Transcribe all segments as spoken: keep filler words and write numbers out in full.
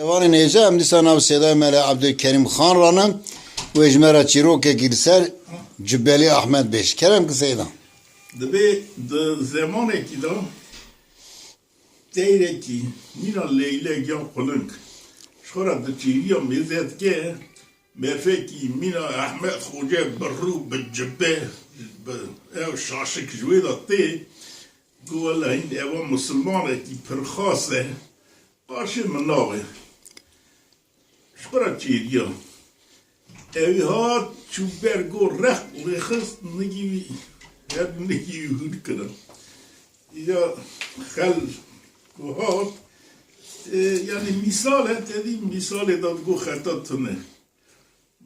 Evanên hêja em dîsa nav Sêdayê Mele Ebdulkerîm Xan ranin. Wê ji me re çîrokekî li ser Cibelî Ahmed bêj. Kerem ki Seyda. Dibê di zemanekî de teyrekî mîna leylek ya quling ji xwe re di çêriya mêze dike, merfekî mîna Ehmed Xoce bi rû, bi cibe, bi ew şaşik ji wê de tê. Got, "Wele hîn eva misilmanekî pir xas e, qarşê min nabe." Ji xwe re çêriya. Ewî hat, çû ber go rex û rêxist, nigî wî, her nigî wî hûn kirin. Îca xel ku hat, e, yanî mîsal e, te dî mîsalê de digo xeta tune.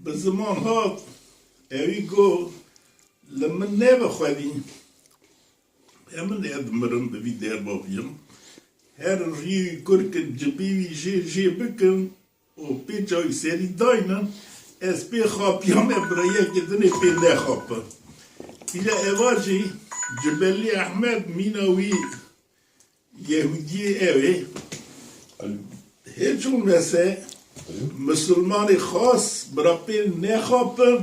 Bi ziman hat, ewî go, "Li min nebe xwedî, em min ê dimirim bi vî derba biyim." Her riyê wî kur kin, cibî wî jê jê bikin û pêça wî serî daynin, ez pê xapiyame, bira yekê dinê pê nexape. Île eva jî Cibelî Ehmed mîna wî Yehûdiyê ew ê. Hiç olmese Misilmanê xas bira pê nexapin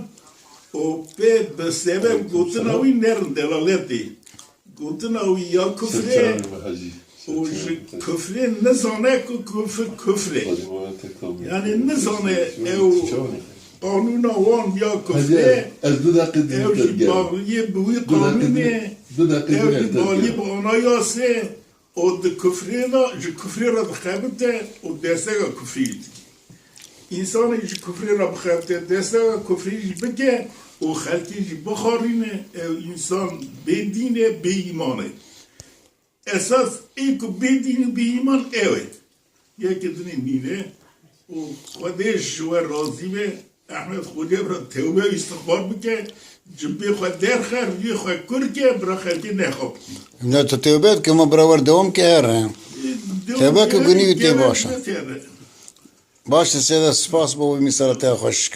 û pê bi sebeb gotina wî nerin delaletê. Gotina wî ya kufrê û ji kufrê nizane ku kufr kufrê. Yanî nizane ew qanûna wan ya kufrê, ew jî bağliyê bi wî qanûnê, ew jî bağliyê bi anayasê. Û di kufrê de, ji kufrê re dixebite û desteka kufrî jî dike. Însanê ji kufrê re bixebite, desteka kufrî jî bike û xelkê jî bixwarîne, ew însan bê dîn e, bê îman e. Esas ê ku bê dîn û bê îman ew e. Yekê dinê nîne û Xwedê ji we razî be. Ehmed Xocê bira tewbe û îstixfar bike, cibê xwe derxe, riyê xwe kur ke, bira xelkê nexapitî. Ne tu tewbe dike, ma bira wer dewam ke here. Tewbe ke gunî wî tê baş e. Baş e, Seyda, spas bo wî mîsala te xweş.